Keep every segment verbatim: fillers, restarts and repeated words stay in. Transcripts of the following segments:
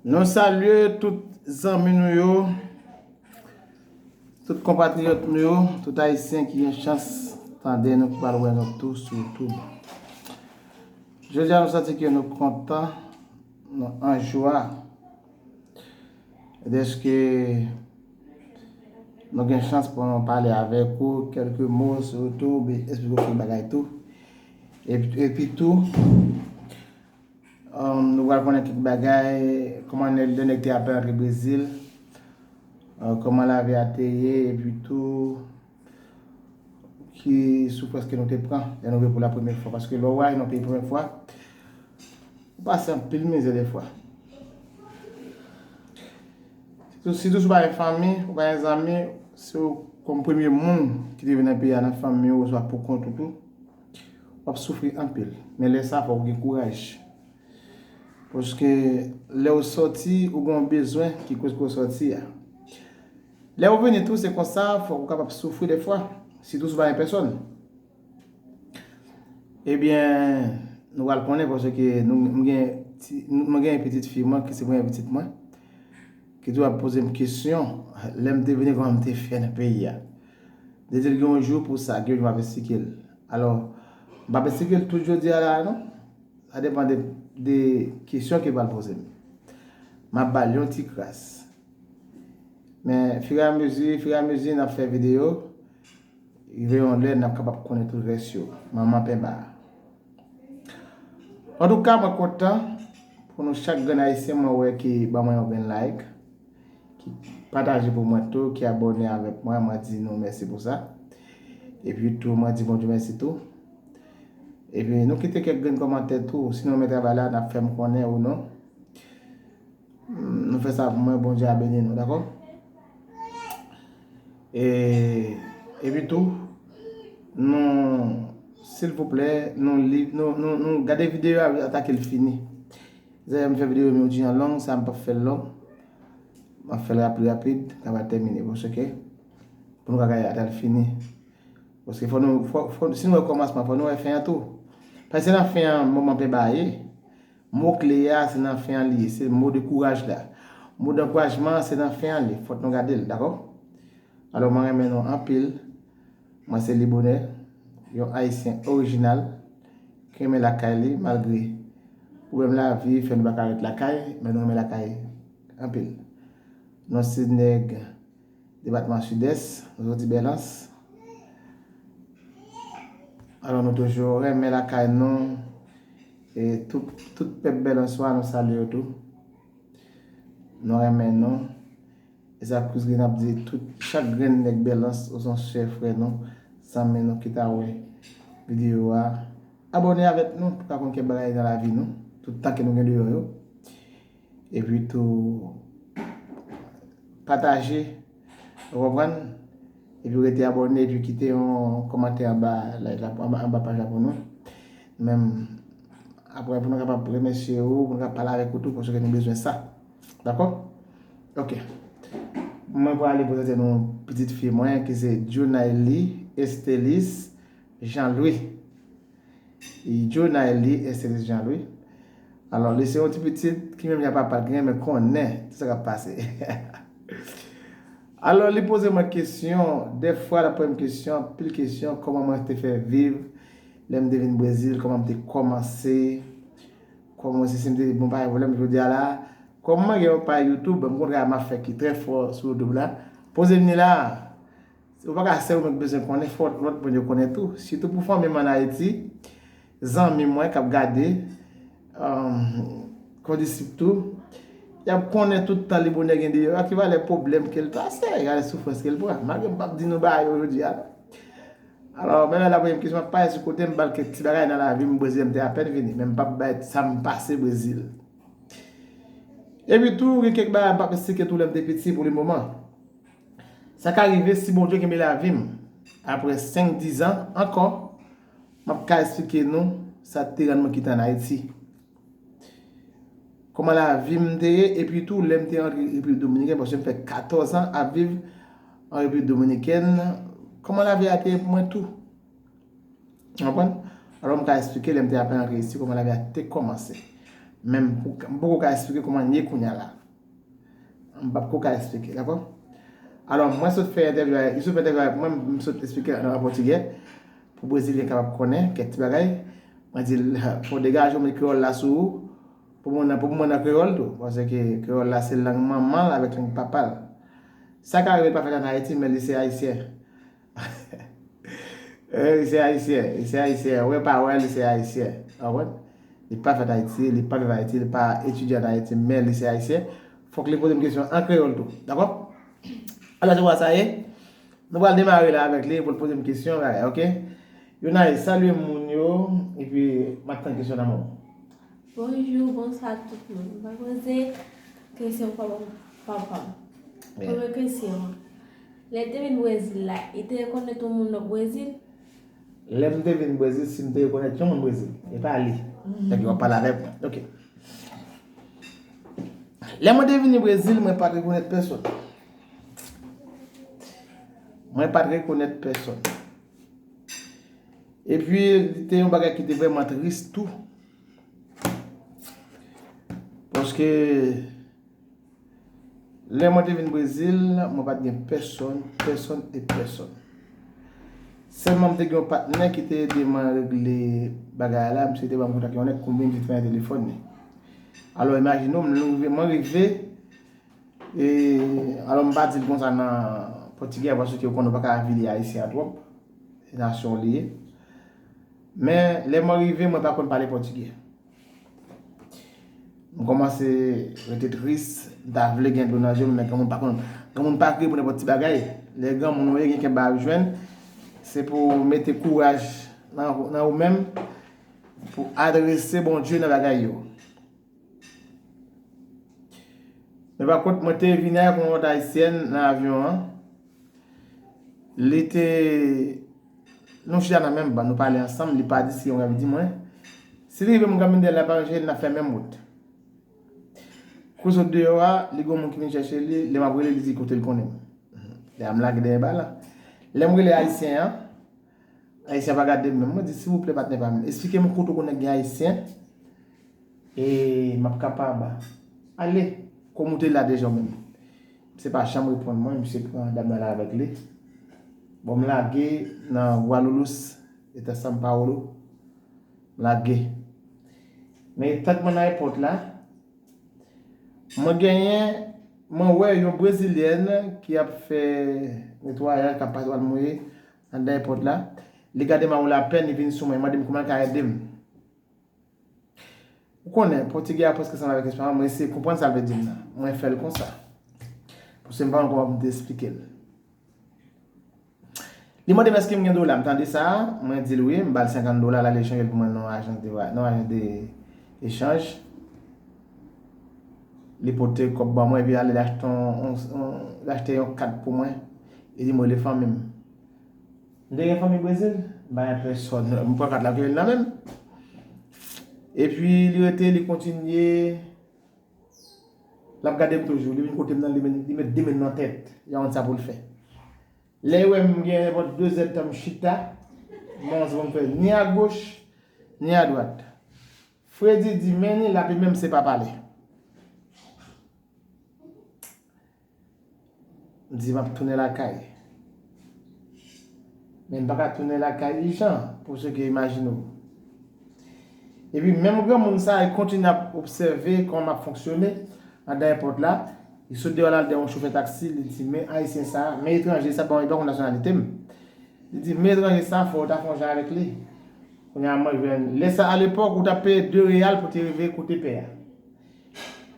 Nou salye tout zanmi nou yo, tout konpatriyòt nou yo, tout Ayisyen ki gen chans tande nou, ki pral wè nou tou sou YouTube. Jodi a, nou santi ke nou kontan, nou an jwa, dèske nou gen chans pou nou pale avèk ou kèlke mo sou YouTube, esplike w kèk bagay tou. Epi, epi tou, um, nou pral konnen kèk bagay, kòman nèg, lè nèg te apre antre Brezil, uh, kòman lavi a te ye, epi tou, ki soufrans ke nou te pran lè nou rive pou la premyè fwa. Paske lè w ale nan peyi premyè fwa, ou pase anpil mizè defwa. Sitou, sitou si w pa gen fanmi, ou pa gen zanmi, se w kòm premye moun ki te vin nan peyi a nan fanmi w, oswa pou kont ou tou, w ap soufri anpil. Men lè sa, fòk ou gen kouraj. Paske lè w sòti, ou gen yon bezwen ki koz pou w sòti a. Lè w vini tou, se konsa, fòk ou kapab soufri defwa, sitou si w pa gen pèsòn. Ebyen, nou pral konnen paske nou, mwen gen ti, mwen gen pitit fi mwen ki se premye pitit mwen, ki toujou ap poze m kesyon, lè m te vini, kòman m te fè nan peyi a. Li di l gen yon jou pou sa, gen yon jou m ap esplike l. Alò, m p ap esplike l tout jodi a la a non. Sa depann de, de kesyon ke l pral poze m. M ap ba l yon ti kras. Men, firamezi, firamezi n ap fè videyo, rive yon lè n ap kapab konnen tout rès yo. Manman penba a. Antouka, mwen kontan pou nou chak grenn Ayisyen mwen wè ki ban mwen yon grenn like, ki pataje pou mwen tou, ki abòne avèk mwen, mwen di nou mèsi pou sa. Epi tou, mwen di Bondye mèsi tou. Epi nou kite kèk grenn kòmantè tou, si nou renmen travay la, n ap fè m konnen ou non. Nou fè sa pou mwen, Bondye a beni nou, dakò? E, epi tou, nou, silvouplè, nou li, nou, nou, nou gade videyo a atake l fini. Dayè, m fè videyo m yo di an long, sa m p ap fè l long. M ap fè l rapid, rapid, n ap tèmine, paske pou nou ka gade atake l fini. Paske fò nou, fò, fò, si nou wè kòmansman, fò nou wè fen an tou. Paske se nan fen an, moman penba a ye. Mo kle a, se nan fen an li ye. Se mo de kouraj la. Mo dankourajman an, se nan fen an li ye. Fòk nou gade l, dakò? Alò, mwen renmen nou anpil. Mwen se Libonè, yon Ayisyen orijinal, ki renmen lakay li, malgre pwoblèm lavi fè nou pa ka ret lakay, men nou renmen lakay anpil. Nou se nèg depatman Sidès, nou soti Bèlans. Alò, nou toujou renmen lakay nou. E tout, tout pèp Bèlanswa, nou salye yo tou. Nou renmen nou. E sa koz gen ap di tout, chak grenn nèg Bèlans, ou se yon sè frè nou, zanmi nou ki ta wè videyo a. Abòne avèk nou pou ka konn kèk bagay nan lavi nou, tout tan ke nou gen deyò yo. Epi tou, pataje, ou konprann? Epi rete abòne, epi kite yon kòmantè anba live la, anba, anba paj la pou nou. Menm apre, pou nou kapab remèsye ou, pou nou kapab pale avèk ou tou, paske nou bezwen sa. Dakò? Ok. Mwen prale prezante nou pitit fi mwen, ki se Djounayli Estelis Jean Louis. Djounayli Estelis Jean Louis. Alò, li se yon ti pitit ki menm jan papa l gen, men konnen tout sa k ap pase. Alò, li poze mwen kesyon, de fwa l ap poze m kesyon, anpil kesyon, kòman mwen te fè viv lè m te vin Brezil, kòman m te kòmanse, kòman si, si m te bon pa gen pwoblèm, jodi a la, kòman gen yon paj YouTube, m konn travay m ap fè ki trè fò sou YouTube la, poze m li la. Ou pa ka sèl ou menm ki bezwen konnen, fòk lòt moun yo konnen tou. Sitou pou fanmi m ann Ayiti, zanmi mwen k ap gade, um, kondisip tou, y ap konnen tout tan li bonè gen deyò a, ki valè pwoblèm ke l pase, ki valè soufrans ke l pran. Malgre m p ap di nou bagay yo jodi a, non. Alò, men la premye kesyon, m ap pale sou kote m, m pale kèk ti bagay nan lavi m, Brezil, m te apèn vini, men m p ap bay sa m pase Brezil. Epi tou, gen kèk bagay m p ap esplike tou lè m te piti pou le moman. Sa ka rive si Bondye kenbe lavi m. Apre senk, diz an ankò, m ap ka esplike nou sa te rann mwen kite ann Ayiti. Kòman lavi m te ye, epi tou lè m te antre Repiblik Dominikèn, paske m fè katòz an ap viv an Repiblik Dominikèn, kòman lavi a te ye pou mwen tou. Ou konprann? Alò, m ka esplike lè m te apèn antre isi, kòman lavi a te kòmanse. Men m poko ka eksplike kòman l ye kounye a la. M p ap ko ka eksplike, dakò? Alò, mwen sot fè entèvyou avèk, li sot fè entèvyou avèk mwen, m sot eksplike an pòtigè pou Brezilyen kapab konnen kèk ti bagay. Mwen di l, fò w degaje w, met kreyòl la sou ou, pou moun nan, pou moun nan kreyòl tou, paske kreyòl la se lang manman l avèk lang papa l. Sa ka rive l pa fèt ann Ayiti, men li se ayisyen. Eh, li se ayisyen, li se ayisyen. Wè pa wè, li se ayisyen. Ou konprann? Li pa fèt Ayiti, li pa viv Ayiti, li pa etidye ann Ayiti, men li se ayisyen. Fòk li poze m kesyon an kreyòl tou. Dakò? Alò, se konsa sa ye. Nou pral demare la avèk li pou l poze m kesyon, bagay, oke? Younay, salye moun yo, epi m ap tann kesyon nan men w. Bonjou, bonswa tout moun. Mwen poze kesyon pa m, papa m. Premye kesyon an. Lè l te vin Brezil la, li te rekonèt yon moun nan Brezil? Lè m te vin Brezil, si m te rekonèt yon moun Brezil, e pa li. Nèg yo ap pale avèk mwen. Oke. Lè mwen te vini Brezil, mwen pa t rekonèt pèsonn. Mwen pa t rekonèt pèsonn. Epi, li te yon bagay ki te vrèman tris tou. Paske, lè mwen te vin Brezil, mwen pa t gen pèsonn, pèsonn e pèsonn. Sèlman m te gen yon patnè ki te ede mwen regle bagay la, misye te ban m kontak yon nèg, konbyen m te fè nan telefòn li. Alò, imajine w, mwen rive, mwen rive, e, alò, m pa di l konsa nan pòtigè, paske w konnen w pa ka avili ayisyen an twòp, se nasyon w li ye. Men, lè mwen rive, mwen pa konn pale pòtigè. M kòmanse rete tris, m ta vle gen dlo nan je m, men granmoun pa konn, granmoun pa kriye pou nenpòt ti bagay. Lè granmoun ou ye, gen kè ba jwenn, se pou w mete kouraj nan, nan ou menm, pou adrese Bondye nan bagay yo. Men pa kont, mwen te vini avèk yon lòt ayisyèn nan avyon an. Li te, nou chita nan menm ban, nou pale ansanm, li pa di si yon gade di mwen. Si li rive moun k ap vin dèyè l la pa jwenn, n ap fè menm wout. Kou sot deyò a, li gen yon moun ki vin chèche li, lè m ap rele, li di kote l konnen m. Lè a m lage dèyè ba la. Lè m rele ayisyen an, ayisyen an pa gade m menm. Mwen di, silvouplè, patnè pa m, esplike m kote w konnen gen ayisyen. E m ap kapab ale. Kòm ou te la deja ou menm. Misye pa janm reponn mwen, misye pran dam nan la avèk li. Bon, m lage nan Guarulhos, eta São Paulo. M lage. Men tank mwen nan ayewopò la, mwen genyen, mwen wè yon brezilyèn ki ap fè netwayaj, k ap pase pral mouye anndan ayewopò la. Li gade m avèk lapèn, li vin sou mwen, li mande m kòman l ka ede m. Ou konnen, pòtigè a prèske sanble avèk espannyòl, mwen eseye konprann sa l vle di m nan. Mwen fè l konsa. Paske m pa konn kòman pou m te esplike l. Li mande m èske m gen dola, m tande sa, mwen di l wi, m ba l senkant dola, l ale chanje l pou mwen nan yon ajans de, nan yon ajans de echanj. Li pote kòb ban mwen, epi l ale l achte yon, yon, yon, l achte yon kat pou mwen. Li di m rele fanmi m. M te gen fanmi Brezil, m pa gen pèsòn. M pran kat la, m kenbe l nan men m. Epi li rete, li kontinye. L ap gade m toujou. Li vin kote m nan, li met, li met de men l nan tèt. Li pa konn sa pou l fè. Lè l wè m gen nenpòt de zèdtan m chita, m pa konn sa pou m fè ni agoch, ni adwat. Fredi di men li, l ap menm se pa pale. M di m ap tounen lakay. Men m pa ka tounen lakay ijan, pou seke imajine w. Epi menm granmoun sa a, li kontinye ap obsève kòman m ap fonksyone anndan ayewopò la. Li sot deyò l al dèyè yon chofè taksi, li di, men ayisyen sa a, men etranje sa a, bon, li pa konn nasyonalite m. Li di, men etranje sa a, fò w ta fè yon jan avèk li. Kounye a mwen jwenn, lè sa a, alepòk, ou t ap peye de reyal pou te rive kote pè a.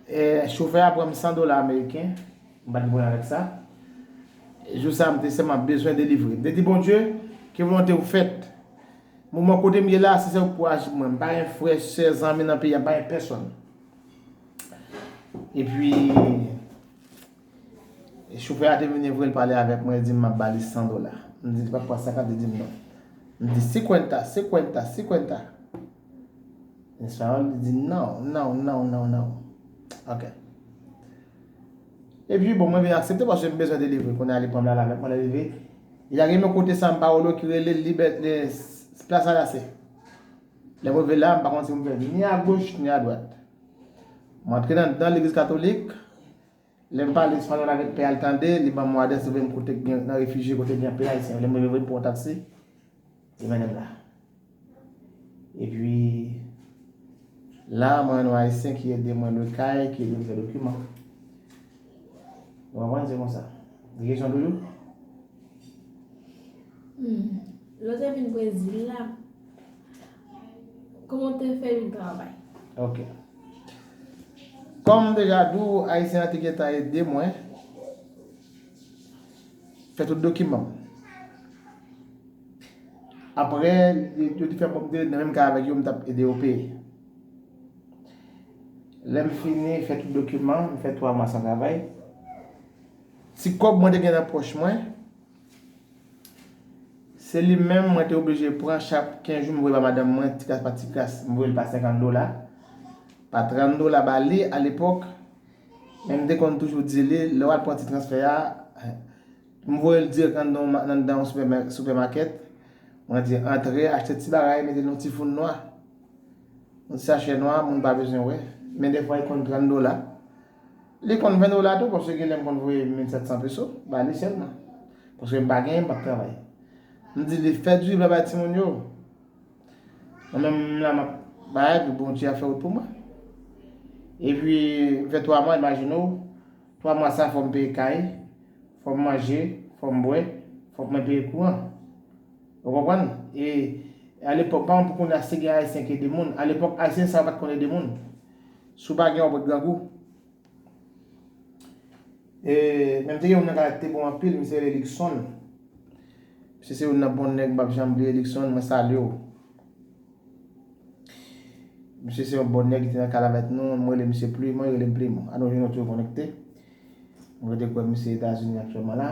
E, chofè a pran m san dola ameriken, m pa t gen pwoblèm avèk sa. Jou sa a, m te sèlman bezwen delivre. M te di, Bondye, ke volonte w fèt. Moman kote m ye la, se sèl ou k pou aji pou mwen. M pa gen frè, sè, zanmi nan peyi a, m pa gen pèsòn. Epi, chofè a te vini vre, l pale avèk mwen, li di m m ap ba li san dola. M di, li pa t pran senkant, li di m non. M di, cincuenta, cincuenta, cincuenta. Espanyòl, li di, non, non, non, non, non. Ok. Epi, bon, mwen vin aksepte paske m bezwen delivre. Kounye a, li pran m l al avèk mwen, lè l rive. Li lage m yon kote São Paulo ki rele Libè-, le, Plaza da Sé. Lè m rive la, m pa konn si m fè ni agoch, ni adwat. M antre nan, nan legliz katolik, lè m pale espanyòl avèk pè a, l tande, li ban m yon adrès, li voye m kote k gen, nan refijye, kote gen anpil ayisyen. Lè m rive, m pran yon taksi, li mennen m la. Epi, la, mwen jwenn yon ayisyen ki ede mwen lwe kay, ki ede m fè dokiman. Ou konprann, se konsa. Gen kesyon toujou? Hmm. Lè w te vin Brezil la, kòman w te fè jwenn travay? Ok. Kòm m deja di w, ayisyen an te gentan ede mwen fè tout dokiman m. Apre, yo, yo te fè m, m te ret nan menm kay avèk yo, m t ap ede yo peye. Lè m fini fè tout dokiman, m fè twa mwa san travay. Ti kòb mwen te gen nan pòch mwen, se li menm mwen te oblije pran chak kenz jou, m voye ba madanm mwen, ti kras pa ti kras, m voye l pa senkant dola, pa trant dola ba li alepòk, men m te konn toujou di li, lè w al pran ti transfè a, m voye l dirèk anndan, anndan yon sipèma-, sipèmakèt, mwen di, antre, achte ti bagay, mete l nan ti foun nwa. Yon sachè nwa, moun pa bezwen wè. Men defwa, li konn trant dola. Li konn ven dola tou, paske gen lè m konn voye mil sèt san peso ba li sèlman. Paske m pa genyen, m p ap travay. M di li, fè diri bay timoun yo. Mwen menm, m la, m ap bay, epi Bondye ap fè wout pou mwen. Epi, m fè twa mwa, imajine w, twa mwa sa, fò m peye kay, fò m manje, fò m bwè, fòk mwen peye kouran. Ou konprann? E alepòk, pa pou kounye a, si gen ayisyen ki ede moun. Alepòk, ayisyen sa yo pa t konn ede moun. Si w pa gen, w ap ret grangou. E, men m te gen youn nan kay la ki te bon anpil, misye rele Likson. Misye se youn nan bon nèg, m p ap janm bliye Likson, mwen salye w. Misye se yon bon nèg ki te nan kay la avèk nou, m rele misye Plimon, li rele m Plimon. A nou jwenn nou toujou konekte. Mwen rete kwè misye Etazini aktyèlman la.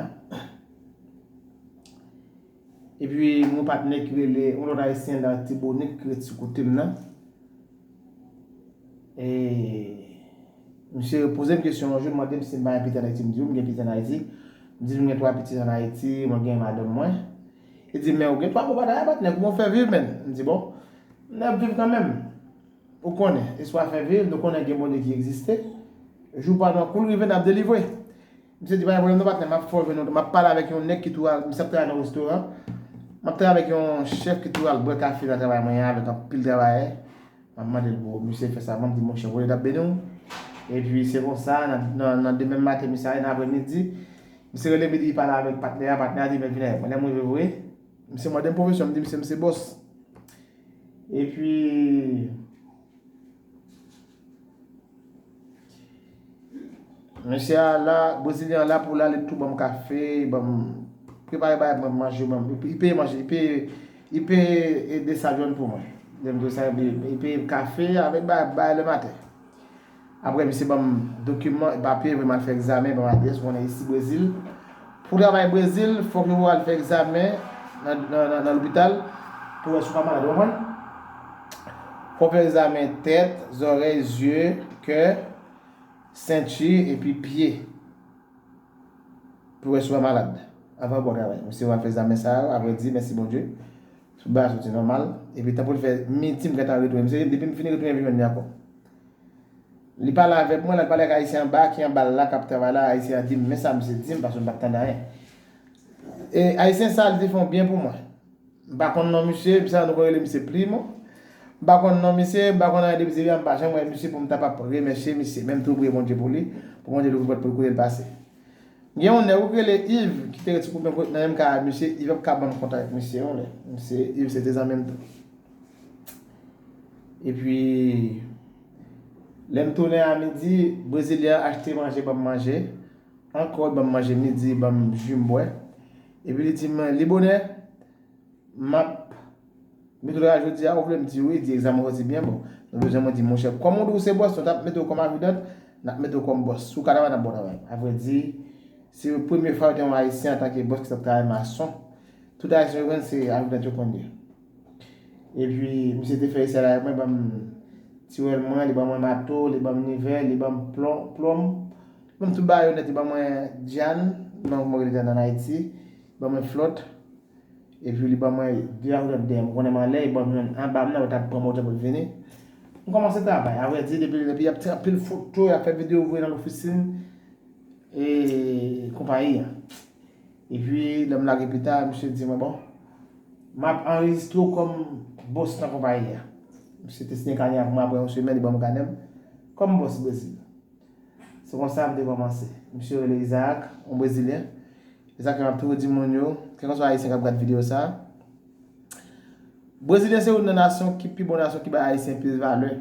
Epi, yon patnè ki rele, yon lòt ayisyen la, Tibonit, ki ret sou kote m nan. E, misye poze m kesyon yon jou, mande m si m pa gen pitit ann Ayiti. M di, wi, m gen pitit ann Ayiti. M di, m gen twa pitit ann Ayiti, mwen gen madanm mwen. Li di, men ou gen twa bon patnè, patnè, kouman w fè viv, menn? M di, bon, n ap viv kanmenm. Ou konnen, espwa fè viv, nou konnen gen Bondye ki egziste. Jou pa nou an, kou l rive, n ap delivre. Misye di, pa gen pwoblèm non, patnè, m ap fè w jwenn yon, m ap pale avèk yon nèg ki tou al, misye ap travay nan restoran. M ap travay avèk yon chèf ki tou al bwè kafe nan travay mwen an avèk anpil travayè. M ap mande l pou misye fè sa, m ap di, monchè, Bondye t ap beni w. Epi se konsa, nan, nan, nan demen maten, misye ale nan aprèmidi. Misye rele m, li di li pale avèk patnè a, patnè a di, men vin avèk mwen. Lè m rive vre, misye mande m pwofesyon, m di misye, m se bòs. Epi, mesye a la, Brezilyen an la pou l ale tou ban m kafe, ban m prepare bagay pou mwen manje, ban m, li peye manje, li peye, li peye e, desajòn pou mwen. Lè m di w sa, li, li peye kafe avèk bagay, bagay lè maten. Apre, misye ban m dokiman, papye, voye m al fè egzamen, ban m adrès, ou konnen isi Brezil. Pou w travay Brezil, fòk yo voye w al fè egzamen nan, nan, nan, nan lopital pou wè si w pa malad, ou konprann? Fò w fè egzamen tèt, zòrèy, zye, kè, senti, epi pye. Pou wè si w pa malad. Anvan w pran travay. Misye al fè egzamen sa yo, apre di, mèsi Bondye. Tout bagay soti nòmal. Epi, tanpri l fè midi, m gentan retounen. Misye di m, depi m fini retounen, vin jwenn li ankò. Li pale avèk mwen, l al pale ak ayisyen anba, ki anba l la, k ap travay la. Ayisyen an di m, men sa misye di m, paske m pa t tande anyen. E ayisyen sa a, li te fè yon byen pou mwen. M pa konn non misye, sa nou konn rele misye Plimon. M pa konn non misye, m pa konn anyen de misye, m pa janm wè misye pou m ta p ap remèsye misye. Men m tou priye Bondye pou li, pou Bondye louvri pòt pou l kote l pase. Gen yon nèg ou rele Yves, ki te ret sou koup nan menm kay ak misye, Yves ap ka ban m kontak misye yon lè. Misye, Yves se te zanmi m tou. Epi, lè m tounen a midi, Brezilyen an achte manje ban m manje. Ankò, li ban m manje midi, ban m ji m bwè. Epi li di m, Libonè, m ap mete w travay jodi a, ou vle? M di wi, di egzamen w soti byen bon. Nou bezwen, mwen di, monchè, kòm ou di w se bòs, nou t ap mete w kòm ajoudan, n ap mete w kòm bòs. Si w ka travay, n ap ba w travay. Avrèdi, se premye fwa yo te yon ayisyen antanke bòs ki t ap travay mason. Tout ayisyen yo jwenn se ajoudan yo konn ye. Epi, misye te fè esèl avèk mwen, ban m tiwèl mwen, li ban mwen mato, li ban m nivè, li ban m plon, plonm. Li ban m tout bagay yo nèt, li ban mwen dyann, li ban m kòman rele dyann ann Ayiti, li ban mwen flòt. Epi li ban mwen de akoudant dèyè m, ou konnen m anlè, li ban m youn anba m nan, yo t ap pran motè pou l vini. M kòmanse travay, avrèdi, depi, depi y ap tire anpil foto, y ap fè videyo voye nan ofisin e konpayi an. Epi, lè m lage pita, misye di mwen, bon, m ap anrejistre w kòm bòs nan konpayi a. Misye te siyen kanè ak mwen, apre yon semèn, li ban m kanè m kòm bòs Brezil. Se konsa m te kòmanse. Misye rele Isaac, yon Brezilyen. E sa ke m ap toujou di moun yo, kèlkanswa Ayisyen k ap gad videyo sa a, Brezilyen se youn nan nasyon ki pi bon nasyon ki bay Ayisyen plis valè.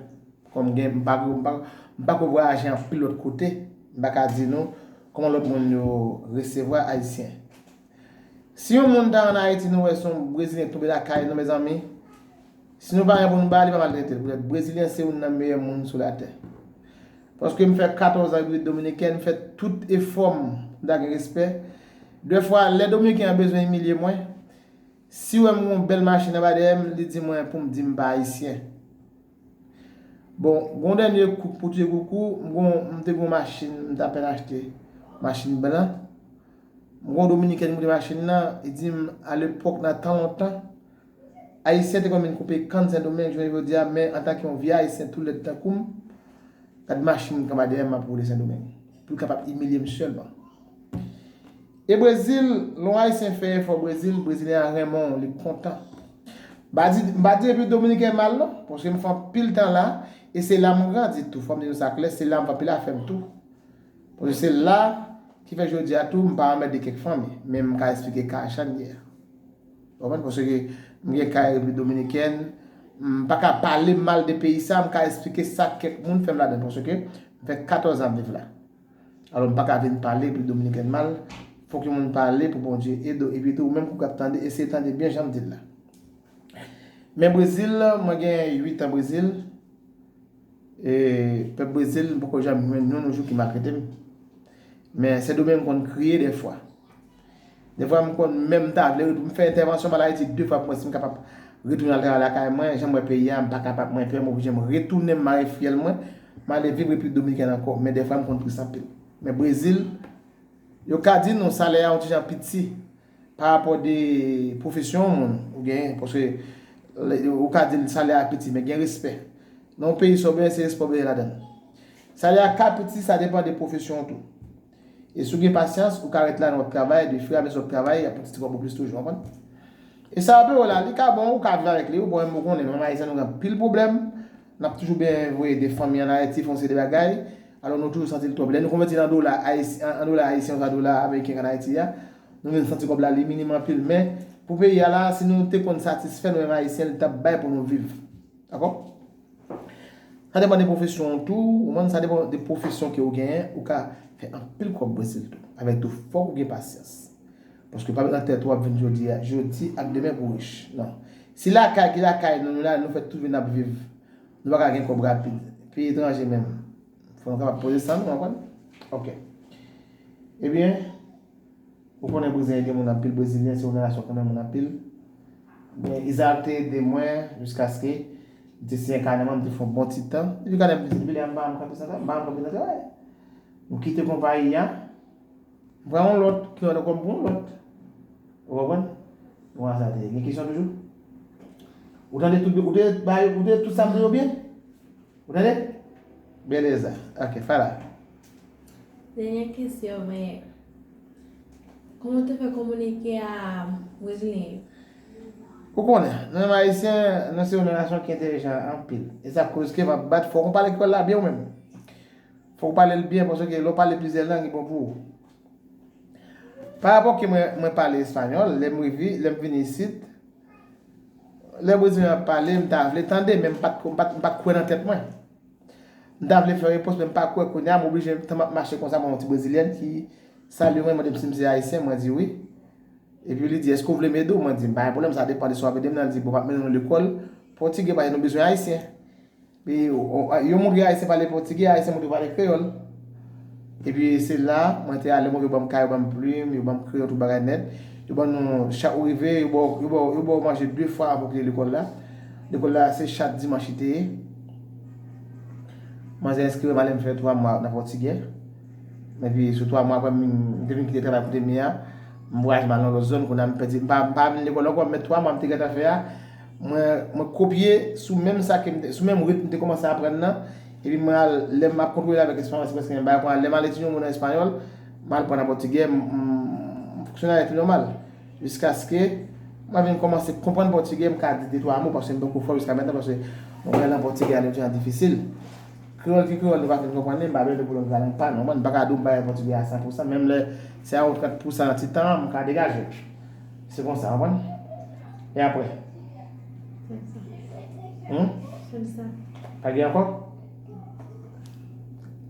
Kòm gen, m pa, m pa, m pa ko vwayaje anpil lòt kote, m pa ka di nou kòman lòt moun yo resevwa Ayisyen. Si yon moun ta ann Ayiti, nou wè se yon Brezilyen k tonbe lakay nou, mezanmi, si nou pa gen pou nou ba li, pa maltrete l. Poutèt Brezilyen se youn nan meyè moun sou latè. Paske m fè katòz an Repiblik Dominikèn, m fè tout efò m pou m ta gen respè. Dèfwa, lè Dominiken an bezwen imilye mwen, si w wè m gen yon bèl machin anba dèyè m, li di mwen pou m di m pa Ayisyen. Bon, gen yon dènye kou pou touye koukou, m gon, m te gen yon machin, m t apèn achte, machin blan. M gon Dominiken ki moute machin nan, li di m, alepòk, nan tan lontan, Ayisyen te konn vin koupe kann Sendomeng, jounen jodi a, men antanke yon vye Ayisyen tou lèd tankou m, gad machin kanba dèyè m ap woule Sendomeng, pou l kapab imilye m sèlman. E Brezil, lè yon Ayisyen fè efò Brezil, Brezilyen an renmen w, li kontan. M pa di, m pa di Repiblik Dominiken mal non, paske m fè anpil tan la, e se la m grandi tou, fò m di nou sa klè, se la m fè anpil afè m tou. Paske se la ki fè jodi a tou, m pa anmède kèk fanmi, men m ka eksplike ka jan l ye a. Ou konprann? Paske m gen kay Repiblik Dominikèn, m pa ka pale mal de peyi sa, m ka eksplike sa kèk moun fè m ladan, paske m fè katòz an ap viv la. Alò, m pa ka vin pale Repiblik Dominikèn mal, fòk yon moun pale pou Bondye ede w, epi tou, ou menm ki ap tande, eseye tande byen jan m di l la. Men Brezil, mwen gen uit an Brezil, E, pèp Brezil, m poko janm jwenn youn jou ki maltrete m. Men Sendomeng konn kriye dèfwa. Dèfwa m konn menm ta vle retou-, m fè entèvansyon m al Ayiti de fwa pou m wè si m kapab retounen al travay lakay mwen, jan m wè peyi a, m pa kapab, mwen pè, m oblije m retounen, m mare fyèl mwen, m ale viv Repiblik Dominikèn ankò. Men dèfwa m konn tris anpil. Men Brezil, yo ka di nou salè a yon ti jan piti. Pa rapò de pwofesyon yon moun ou genyen, paske lè, ou ka di l salè a piti, men gen respè. Nan yon peyi sa w bezwen, se respè w bezwen ladan l. Salè a ka piti, sa depann de pwofesyon w tou. E si w gen pasyans, ou ka ret la nan w ap travay, de fur et à mesure w ap travay, y ap yon ti kòb ou plis toujou, w konprann? E sa w ap wè la, li ka bon, ou ka viv avèk li, ou bon, ou konnen, nou menm Ayisyen, nou gen anpil pwoblèm, n ap toujou byen voye de fanmi ann Ayiti, fè yon seri de bagay, alò nou toujou santi l twòp. Lè nou konvèti l an dola ayisyen, an dola ayisyen, oswa dola ameriken ann Ayiti a, nou vin santi kòb la li minim anpil, men pou peyi a la, si nou te konn satisfè nou menm Ayisyen, li t ap bay pou nou viv. Dakò? Sa depann de pwofesyon w tou, ou konprann, sa depann de pwofesyon ke w genyen, ou ka fè anpil kòb Brezil tou. Avèk tou, fòk ou gen pasyans. Paske pa met nan tèt ou ap vin jodi a, jodi ak demen pou rich. Non. Si lakay ki lakay nou, nou la, nou fèt tout vi n ap viv. Nou pa ka gen kòb rapid. Peyi etranje menm. Fò nou kapab poze san nou, w konprann? Ok. Ebyen, ou konnen Brezilyen gen moun anpil, Brezilyen se yon nasyon ki renmen moun anpil. Men Isaac te ede mwen jiskaske m te siyen kanè mwen, m te fè yon bon ti tan. Depi kanè m piti, depi lè a m pa janm kanpe san travay, m pa janm kanpe san travay. M kite konpayi a, m pran yon lòt, ki yon lòt kòm pou yon lòt. Ou konprann? Ou konn sa te ye. Gen kesyon toujou? Ou tande tout, ou te bay, ou te tout sa m di yo byen? Ou tande? Beleza. Ok, fala. Dènyè kesyon, men kòman w te fè kominike a Brezilyen yo? Ou konnen, nou menm Ayisyen, nou se yon nasyon ki entèlijan anpil. E sa koz ke m ap bat, fòk ou pale kreyòl la byen ou menm. Fòk ou pale l byen, paske lè w pale plizyè lang, li bon pou ou. Pa rapò ke mwen, mwen pale espanyòl, lè m rive, lè m vini isit, lè brezilyen ap pale, m ta vle tande, men m pa t, m pa t, m pa t kwè nan tèt mwen. M ta vle fè yon repons, men m pa kwè. Kounye a, m oblije, tan m ap mache konsa, m wè yon ti brezilyèn ki salye mwen, mande m si m se ayisyen, mwen di wi. Epi li di, "Èske w vle m ede w?" Mwen di, "M pa gen pwoblèm, sa depann de sa w ap ede m nan." Li di, "Bon, m ap mennen nou lekòl pòtigè, paske nou bezwen ayisyen." Epi, o, o, yo montre ayisyen pale pòtigè, ayisyen montre pale kreyòl. Epi se la, mwen te ale, mwen, yo ban m kay, yo ban m plim, yo ban m kreyon, tout bagay nèt. Yo ban nou, chak ou rive, yo ba w, yo ba w, yo ba w manje de fwa anvan w kite lekòl la. Lekòl la, se chak dimanch li te ye. Manzè enskri m, ale m fè twa mwa nan pòtigè. Epi, sou twa mwa, apre, m, m te vin kite travay kote m ye a. M vwayaje m al nan lòt zòn, kounye a m pèdi, m pa, m pa vin lekòl ankò, men twa mwa m te gentan fè a, Mwen, mwen kopye sou menm sa ke m te, sou menm ritm m te kòmanse aprann nan. Epi mwen al, lè m ap kontwole avèk espanyòl, se prèske menm bagay. Lè m al etidye yon mo nan espanyòl, m al pran nan pòtigè, m, m, m fonksyone avèk li nòmal. Jiskaske mwen vin kòmanse konprann pòtigè, m ka di de twa mo, paske m poko fò jiska mentnan, paske mwen wè nan pòtigè a li vrèman difisil. Kreyòl ki kreyòl, nou pa fin konprann li, m pa bezwen de pwoblèm sa lang pa nou, konprann? M pa ka di w m pa gen pòtigè a san pou san, menm lè se a yon trant pou san nan ti tan an, m ka degaje. Se konsa, konprann? E apre? Sèl sa. Hmm? Sèl sa. Pa gen ankò?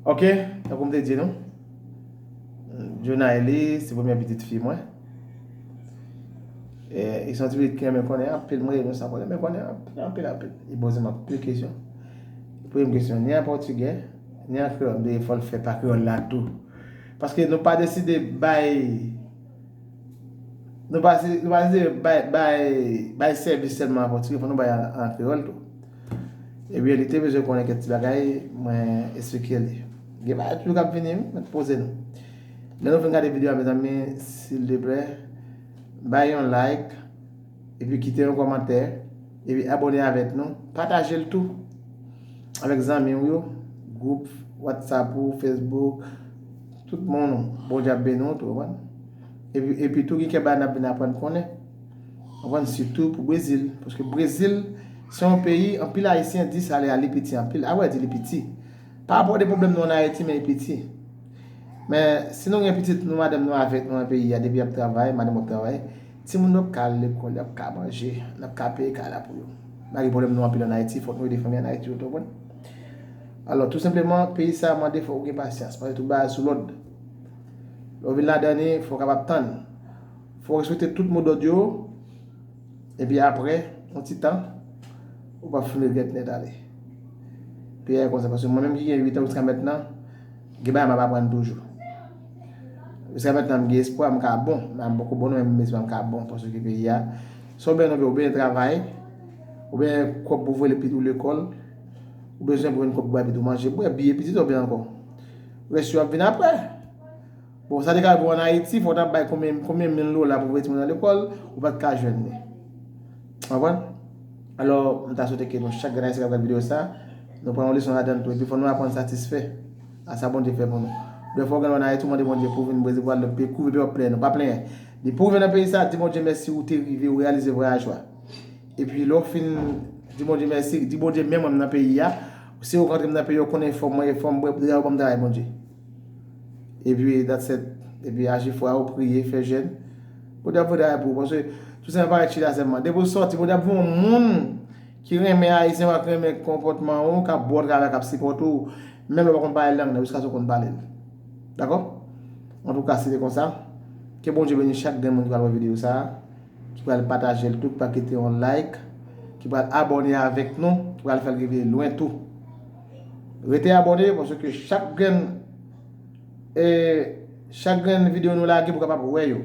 Ok, tankou m te di nou, Jonaëlie, se premye pitit fi mwen. E, li se yon ti pitit ki renmen konnen anpil, mwen renmen sa, mwen renmen konnen anpil, anpil, anpil. Li poze m anpil kesyon. Premye kesyon, ni an pòtigè, ni an kreyòl, m te di fò l fè pa kreyòl la tou. Paske nou pa deside bay, nou pa, nou pa deside bay, bay, bay sèvis sèlman an pòtigè, fò nou bay an, an kreyòl tou. Ebyen, li te bezwen konnen kèk ti bagay, mwen esplike li. Gen bagay toujou k ap vini, wi, mwen poze nou. Lè nou fin gade videyo a, mezanmi, silvouplè, bay yon like, epi kite yon kòmantè, epi abòne avèk nou, pataje l tou avèk zanmi w yo, gwoup WhatsApp ou, Facebook, tout moun, Bondye ap beni w tou, konprann? Epi, epi tou, gen kèk bagay n ap vin aprann konnen, konprann, sitou pou Brezil, paske Brezil se yon peyi, anpil Ayisyen di salè a li piti anpil, a vrè di li piti. Pa rapò de pwoblèm nou ann Ayiti, men li piti. Men, si nou gen pitit nou, madanm nou avèk nou nan peyi a, depi y ap travay, madanm w ap travay, timoun nou ap ka al lekòl, y ap ka manje, n ap ka peye kay la pou yo. Malgre pwoblèm nou anpil ann Ayiti, fòk nou ede fanmi ann Ayiti yo tou, konprann? Alò, tou senpleman, peyi sa a mande fòk ou gen pasyans, paske tout bagay sou lòd. Lè w vin ladan li, fò w kapab tann. Fò w respekte tout modòd yo, epi apre, yon ti tan, ou p ap fin regrèt nèt ale. Peyi a konsa, paske mwen menm ki gen uit an jiska mentnan, gen bagay m ap aprann toujou. Jiska mentnan, m gen espwa, m ka bon, men m poko bon non, men m espwa m ka bon, paske peyi a, sa w byen, oubyen travay, oubyen kòb pou voye pitit ou lekòl, ou bezwen pou jwenn kòb pou bay pitit ou manje, bwè, biye pitit ou byen ankò. Rès yo ap vin apre. Bon, sa te ka rive w ann Ayiti, fò w t ap bay konbyen, konbyen mil dola pou voye timoun nan lekòl, ou pa t ka jwenn li. Konprann? Alò, m ta swete ke nou chak grenn Ayisyen k ap gade videyo sa, nou pran yon leson ladan l tou, epi fò nou aprann satisfè a sa Bondye fè pou nou. Dèfwa w gen ann Ayiti, ou mande Bondye pou w vin Brezil, pou w al lòt peyi, kouvri peyi w ap plenyen, nou pa plenyen. Depi w rive nan peyi sa, di Bondye mèsi, ou te rive, ou reyalize vwayaj ou a. Epi lè w fin di Bondye mèsi, di Bondye men mwen m nan peyi a, se ou k antre m nan peyi a, ou konnen fò m manje, fò m bwè, deja ou ban m travay, Bondye. Epi, that's it. Epi aji fwa ou, priye, fè jèn. Bondye ap voye travay pou ou, paske tou senpleman pa ret chita sèlman. Depi ou sòti, Bondye ap voye yon moun ki renmen Ayisyen ou, k renmen konpòtman ou, k ap ba w travay, k ap sipòte w, menm lè w pa konn pale lang nan, jiskaske w konn pale l. Dakò? Antouka, se te konsa. Ke Bondye beni chak grenn moun ki pral wè videyo sa a, ki pral pataje l tou, ki pral kite yon like, ki pral abòne avèk nou, ki pral fè l rive lwen tou. Rete abòne, paske chak grenn, e, chak grenn videyo nou lage pou kapab wè yo.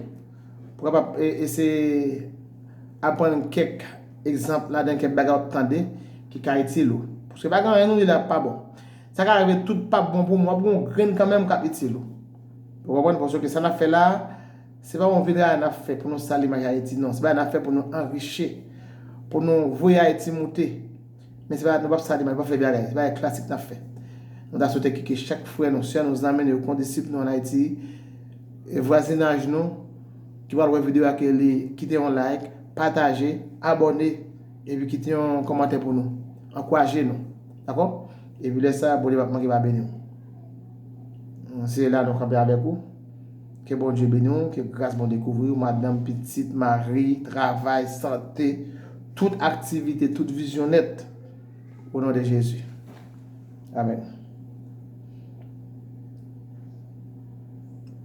Pou kapab, e, eseye aprann kèk egzanp ladan kèk bagay w ap tande ki ka itil ou. Paske pa gen anyen nou li la k pa bon. Sa ka rive tout p ap bon pou mwen, w ap gen yon grenn kanmenm k ap itil ou. Ou konprann? Paske sa n ap fè la a, se pa yon vye travay n ap fè pou nou sal imaj Ayiti, non. Se bagay n ap fè pou nou anrichi, pou nou voye Ayiti moute. Men se pa, nou p ap sal imaj, nou p ap fè vye bagay. Se bagay klasik n ap fè. Nou ta swete ke, ke chak frè nou, sè nou, zanmi nou, yo kondisip nou ann Ayiti, e vwazinaj nou, ki pral wè videyo a, ke li kite yon like, pataje, abòne, epi kite yon kòmantè pou nou. Ankouraje nou. Dakò? Epi lè sa a, Bondye p ap manke pa beni w. Se la nou kanpe avèk ou. Ke Bondye beni w, ke gras Bondye kouvri w, madanm, pitit, mari, travay, sante, tout aktivite, tout vizyon nèt. O non de Jezi. Amèn.